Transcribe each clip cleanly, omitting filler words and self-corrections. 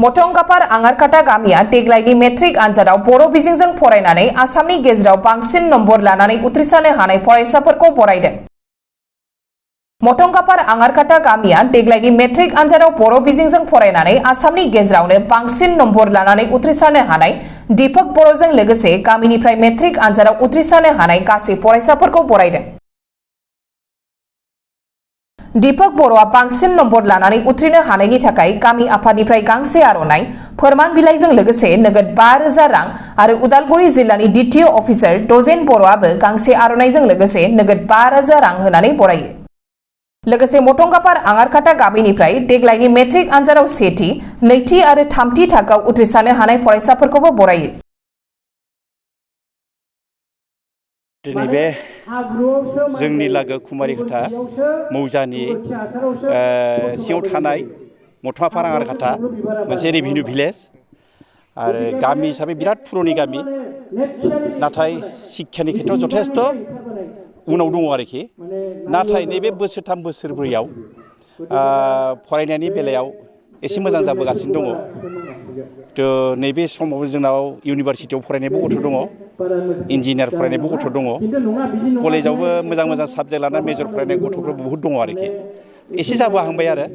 मटंगापार आंगारकाटा गामिया देग्लायनि मेट्रिक आनजादाव बर' बिजोंजों फरायनानै आसामनि गेजेराव बांसिन नम्बर लानानै उथ्रिसारनो हानाय फरायसाफोरखौ बरायदों। मटंगापार आंगारकाटा गामिया देग्लायनि मेट्रिक आनजादाव बर' बिजोंजों फरायनानै आसामनि गेजेरावनो बांसिन नम्बर लानानै उथ्रिसारनो हानाय दीपक बर'जों लोगोसे गामिनिफ्राय मेट्रिक आनजादाव उथ्रिसारनो हानाय गासै फरायसाफोरखौ बरायदों। दीपक बर'आ बांसिन नम्बर लानानै उथ्रिनो हानायनि थाखाय गामि आफादनिफ्राय गांसे आर'नाइ फोरमान बिलाइजों लोगोसे नोगोद 5,000 रां आरो उदालगुरि जिल्लानि द्वितीय अफिसार दजेन बर'आबो गांसे आर'नाइजों लोगोसे नोगोद 5,000 रां होनानै बरायो। लोगोसे मटंगापार आंगारकाटा गामिनिफ्राय देग्लायनि मेट्रिक आनजादाव सेथि, नैथि आरो थामथि थाखोआव उथ्रिसारनो हानाय फरायसाफोरखौबो बरायो। दिनै बे जोंनि लागो कुमारिकाटा मौजानि सिङाव थानाय मटंगापार आंगारकाटा मोनसे रेभिनिउ भिलेज आरो गामि हिसाबै बिराद पुरनि गामि, नाथाय शिक्षानि खेथ्रआव जथेस्थ उनाव दङ आरोखि। नाथाय नैबे बोसोरथाम बोसोरब्रैयाव फरायनायनि बेलायाव एसे मोजां जाबोगासिनो दङ। थ' नैबे समाव जोंनाव इउनिभारसिटियाव फरायनायबो गथ' दङ, इन्जिनियार फरायनायबो गथ' दङ, कलेजावबो मोजां मोजां साबजेक्ट लानानै मेजर फरायनाय गथ'फोर बहुद दङ आरोखि। एसे जाबोहांबाय आरो,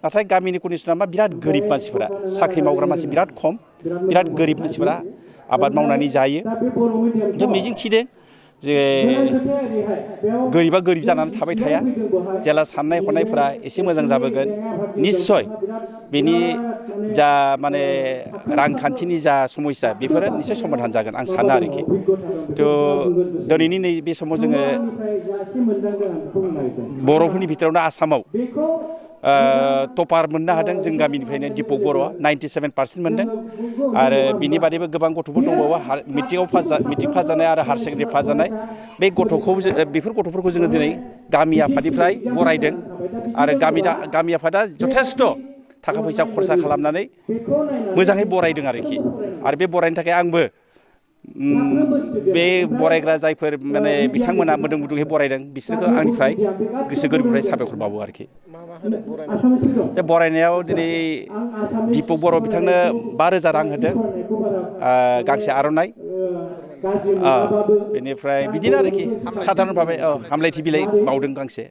नाथाय गामिनि कन्डिसना मा बिराद गोरिब मानसिफोरा, साख्रि मावग्रा मानसि बिराद खम, बिराद गोरिब मानसिफोरा आबाद मावनानै जायो। जों मिजिं थिदों जे गोरिबा गोरिब जानानै थाबाय थाया, जेला साननाय हनायफोरा एसे मोजां जाबोगोन निस्सय बेनि जा माने रांखान्थिनि जा समस्या बेफोरो निस्सय समाधान जागोन आं सानो आरोखि। थ' दिनैनि नैबे समाव जोङो बर'फोरनि भितरावनो आसामाव टपार मोननो हादों जों गामिनिफ्रायनो दीपक बर'आ 97% मोनदों। आरो बिनि बादैबो गोबां गथ'फोर दंबावो मेट्रिक पास जानाय आरो हायार सेकेन्डारि पास जानाय। बे बेफोर गथ'फोरखौ जोङो दिनै गामि आफादनिफ्राय बरायदों आरो गामि आफादा जथेस्थ थाखा फैसा खरसा खालामनानै मोजाङै बरायदों आरोखि। आरो बे बरायनो थाखाय आंबो बे बरायग्रा जायफोर माने बिथांमोना मोदोम गुदुंहै बरायदों बिसोरखौ आंनिफ्राय गोसो गोरबोनिफ्राय साबायखर बावो आरोखि। बे बरायनायाव दिनै दीपक बर' बिथांनो 5,000 रां होदों, गांसे आर'नाइ, बेनिफ्राय बिदिनो आरोखि साधारन भाबै हामलायथि बिलाइ बावदों गांसे।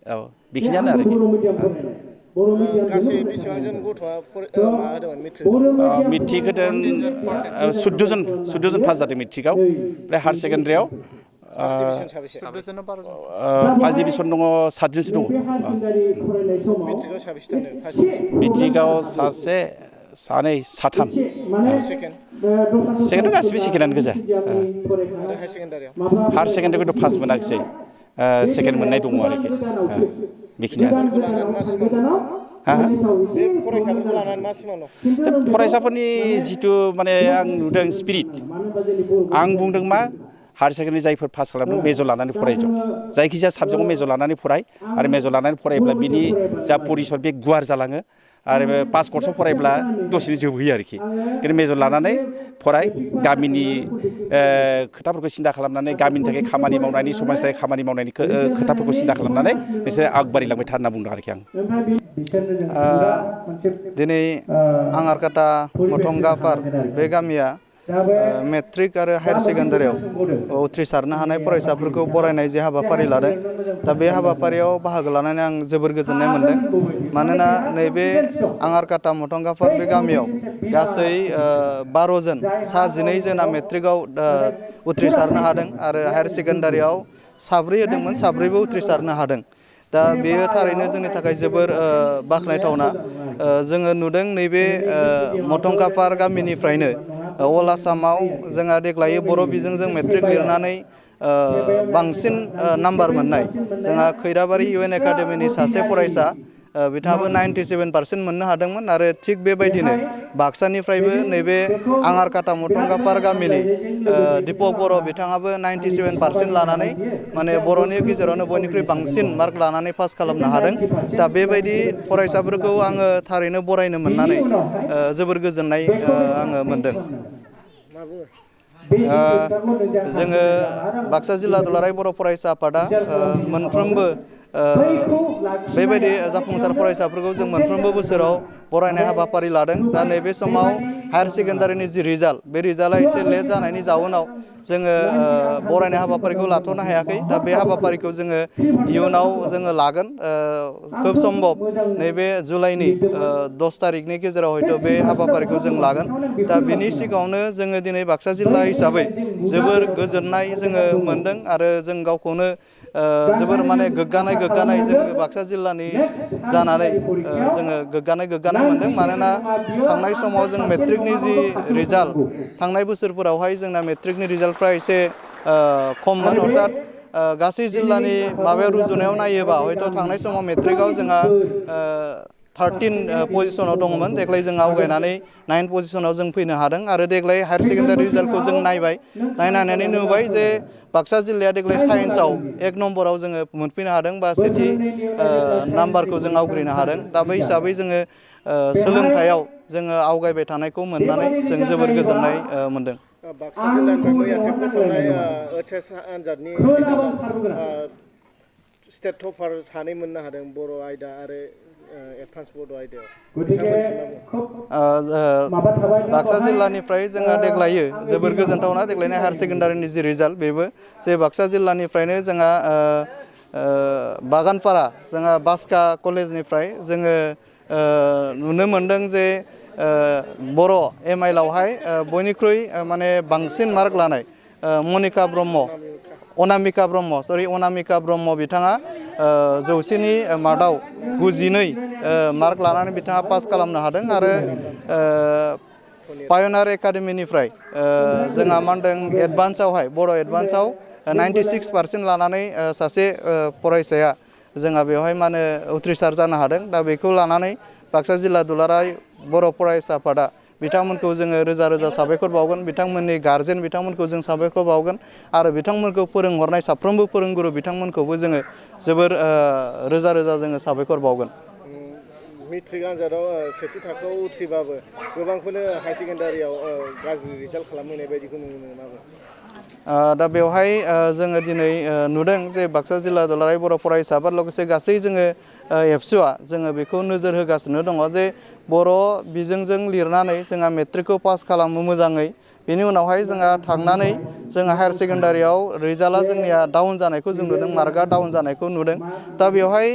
बेखिनियानो आरोखि। गासै बेसेबांजन गथ'आ होदोंमोन मेट्रिक होदों 14 जन पास जादों मेट्रिकआव। ओमफ्राय हायार सेकेन्डारियाव फार्स्ट डिभिसन दङ 7 जनसो दङ। मेट्रिकआव सासे, सानै, साथाम। सेकेन्डआव गासिबो सेकेन्डआनो गोजा। हायार सेकेन्डारिखौथ' पास मोनाखिसै, सेकेन्ड मोननाय दङ आरोखि। बेखिनियानो। फरायसाफोरनि जिथु माने आं नुदों स्पिरिट, आं बुंदों मा हायार सेकेन्डारि जायफोर पास खालामदों मेजर लानानै फरायजोब, जायखिजाया साबजेक्टआव मेजर लानानै फराय, आरो मेजर लानानै फरायोब्ला बिनि जा परिसर बे गुवार जालाङो आरो बे पास कर्सआव फरायब्ला दसेनो जोबहैयो आरोखि। खिन्थु मेजर लानानै फराय, गामिनि खोथाफोरखौ सिन्था खालामनानै, गामिनि थाखाय खामानि मावनायनि, समाजनि थाखाय खामानि मावनायनि खोथाफोरखौ सिन्था खालामनानै नोंसोरो आगबारिलांबाय था होनना बुंदों आरोखि आं। दिनै आंगारकाटा मटंगापार बे गामिया मेट्रिक आरो हायार सेकेन्डारियाव उथ्रिसारनो हानाय फरायसाफोरखौ बरायनाय जे हाबाफारि लादों, दा बे हाबाफारियाव बाहागो लानानै आं जोबोर गोजोननाय मोनदों। मानोना नैबे आंगारकाटा मटंगापार बे गामियाव गासै 12 जन, सा 12 जना मेट्रिकआव उथ्रिसारनो हादों आरो हायार सेकेन्डारियाव 4 होदोंमोन, 4बो उथ्रिसारनो हादों। दा बेयो थारैनो जोंनि थाखाय जोबोर बाख्नायथावना। जोङो नुदों नैबे मटंगापार गामिनिफ्रायनो अल आसामाव जोंहा देग्लाय बर' बिजोंजों मेट्रिक लिरनानै बांसिन नाम्बार मोननाय जोंहा खैराबारि UN एकाडेमिनि सासे फरायसा, बिथाङाबो 97% मोननो हादोंमोन। आरो थिग बेबायदिनो बाक्सानिफ्रायबो नैबे आंगारकाटा मटंगापार गामिनि दीपक बर' बिथाङाबो 97% लानानै माने बर'नि गेजेरावनो बयनिख्रुइ बांसिन मार्क लानानै पास खालामनो हादों। दा बेबायदि फरायसाफोरखौ आङो थारैनो बरायनो मोननानै जोबोर गोजोननाय आङो मोनदों। जोङो बाक्सा जिल्ला दुलाराय बर' फरायसा आफादा मोनफ्रोमबो बेबायदि जाफुंसार फरायसाफोरखौ जों मोनफ्रोमबो बोसोराव बरायनाय हाबाफारि लादों। दा नैबे समाव हायार सेकेन्डारिनि जि रिजाल्ट बे रिजाल्टआ एसे लेट जानायनि जाउनाव जोङो बरायनाय हाबाफारिखौ लाथ'नो हायाखै। दा बे हाबाफारिखौ जोङो इयुनाव जोङो लागोन। खोब सम्भब नैबे जुलाइनि 10 तारिखनि गेजेराव हयथ' बे हाबाफारिखौ जों लागोन। दा बिनि सिगाङावनो जोङो दिनै बाक्सा जिल्ला हिसाबै जोबोर गोजोननाय जोङो मोनदों आरो जों गावखौनो जोबोर माने गोग्गानाय जोङो बाक्सा जिल्लानि जानानै जोङो गोग्गानाय मोनदों। मानोना थांनाय समाव जों मेट्रिकनि जि रिजाल्ट थांनाय बोसोरफोरावहाय जोंना मेट्रिकनि रिजाल्टफ्रा एसे खममोन। अर्थात गासै जिल्लानि माबायाव रुजुनायाव नायोबा हयथ' थांनाय समाव मेट्रिकआव जोंहा 13 पजिसनाव दङमोन। देग्लाय जों आवगायनानै 9 पजिसनाव जों फैनो हादों। आरो देग्लाय हायार सेकेन्डारि रिजाल्टखौ जों नायनानै नुबाय जे बाक्सा जिल्लाया देग्लाय साइन्सआव 1 नम्बराव जोङो मोनफैनो हादों बा सेथि नाम्बारखौ जों आवग्रिनो हादों। दा बै हिसाबै जोङो सोलोंथायाव जोङो आवगायबाय थानायखौ मोननानै जों जोबोर गोजोननाय मोनदों। बाक्सा जिल्लानिफ्राय मैयासो फोसावनाय OHS आनजादनि रिजाल्टआव स्टेट टपार सानै मोननो हादों बर' आयदा आरो एडभान्स बड' आयदायाव। बाक्सा जिल्लानिफ्राय जोंहा देग्लायो जोबोर गोजोनथावना देग्लायनि हायार सेकेन्डारिनि जि रिजाल्ट बेबो जे बाक्सा जिल्लानिफ्रायनो जोंहा बागानपारा जोंहा बास्का कलेजनिफ्राय जोङो नुनो मोनदों जे बर' MIL आवहाय बयनिख्रुइ माने बांसिन मार्क लानाय अनामिका ब्रह्म बिथाङा 100नि मादाव 92 मार्क लानानै बिथाङा पास खालामनो हादों। आरो पायनार एकाडेमिनिफ्राय जोंहा मा होनदों एडभान्सआवहाय बर' एडभान्सआव 96% लानानै सासे फरायसाया जोंहा बेवहाय मा होनो उथ्रिसार जानो हादों। दा बेखौ लानानै बाक्सा जिल्ला दुलाराय बर' फरायसा आफादा बिथांमोनखौ जोङो रोजा साबायखर बावगोन। बिथांमोननि गारजेन बिथांमोनखौ जों साबायखर बावगोन। आरो बिथांमोनखौ फोरोंहरनाय साफ्रोमबो फोरोंगुरु बिथांमोनखौबो जोङो जोबोर रोजा जोङो साबायखर बावगोन। मेट्रिक आनजादाव सेथि थाखोआव उथ्रिबाबो गोबांखौनो हायार सेकेन्डारियाव गाज्रि रिजाल्ट खालामहैनाय बायदिखौ नुनो मोनो। दा बेवहाय जोङो दिनै नुदों जे बाक्सा जिल्ला दुलाराय बर' फरायसाफोर लोगोसे गासै जोङो एबसुआ जोङो बेखौ नोजोर होगासिनो दङ जे बर' बिजोंजों लिरनानै जोंहा मेट्रिकखौ पास खालामो मोजाङै। बेनि उनावहाय जोंहा थांनानै जोंहा हायार सेकेन्डारियाव रिजाल्टआ जोंनिया डाउन जानायखौ जों नुदों, मार्कआ डाउन जानायखौ नुदों। दा बेवहाय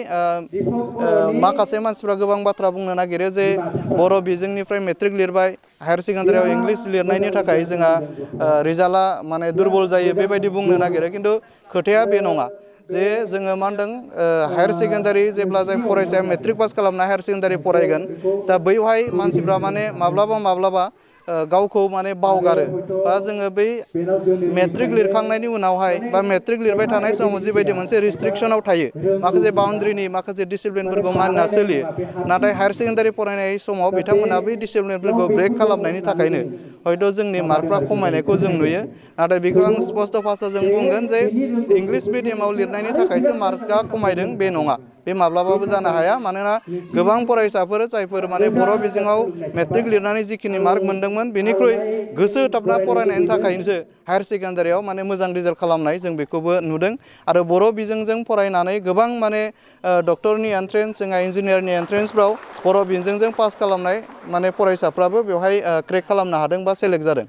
माखासे मानसिफ्रा गोबां बाथ्रा बुंनो नागिरो जे बर' बिजोंनिफ्राय मेट्रिक लिरबाय हायार सेकेन्डारियाव इंलिस लिरनायनि थाखाय जोंहा रिजाल्टआ माने दुरबल जायो बेबायदि बुंनो नागिरो। खिन्थु खोथाया बे नङा जे जोङो मा होनदों हायार सेकेन्डारि जेब्ला जाय फरायसाया मेट्रिक पास खालामना हायार सेकेन्डारि फरायगोन दा बैवहाय मानसिफ्रा माने माब्लाबा गावखौ माने बावगारो बा जोङो बै मेट्रिक लिरखांनायनि उनावहाय बा मेट्रिक लिरबाय थानाय समाव जिबायदि मोनसे रिस्ट्रिक्सनाव थायो माखासे बाउन्ड्रिनि माखासे डिसिप्लिनफोरखौ मानिना सोलियो। नाथाय हायार सेकेन्डारि फरायनाय समाव बिथांमोना बै डिसिप्लिनफोरखौ ब्रेक खालामनायनि थाखायनो हयथ' जोंनि मार्कफ्रा खमायनायखौ जों नुयो। नाथाय बेखौ आं स्पस्ट' भाषाजों बुंगोन जे इंलिस मिडियामाव लिरनायनि थाखायसो मार्कआ खमायदों बे नङा। बे माब्लाबाबो जानो हाया। मानोना गोबां फरायसाफोर जायफोर माने बर' बिजोङाव मेट्रिक लिरनानै जिखिनि मार्क मोनदोंमोन बेनिख्रुइ गोसो होथाबना फरायनायनि थाखायसो हायार सेकेन्डारियाव माने मोजां रिजाल्ट खालामनाय जों बेखौबो नुदों। आरो बर' बिजोंजों फरायनानै गोबां माने डक्टरनि एन्ट्रेन्स जोंहा इन्जिनियारनि एन्ट्रेन्सफ्राव बर' बिजोंजों पास खालामनाय माने फरायसाफ्राबो बेवहाय क्रेक खालामनो हादों बा सेलेक्ट जादों।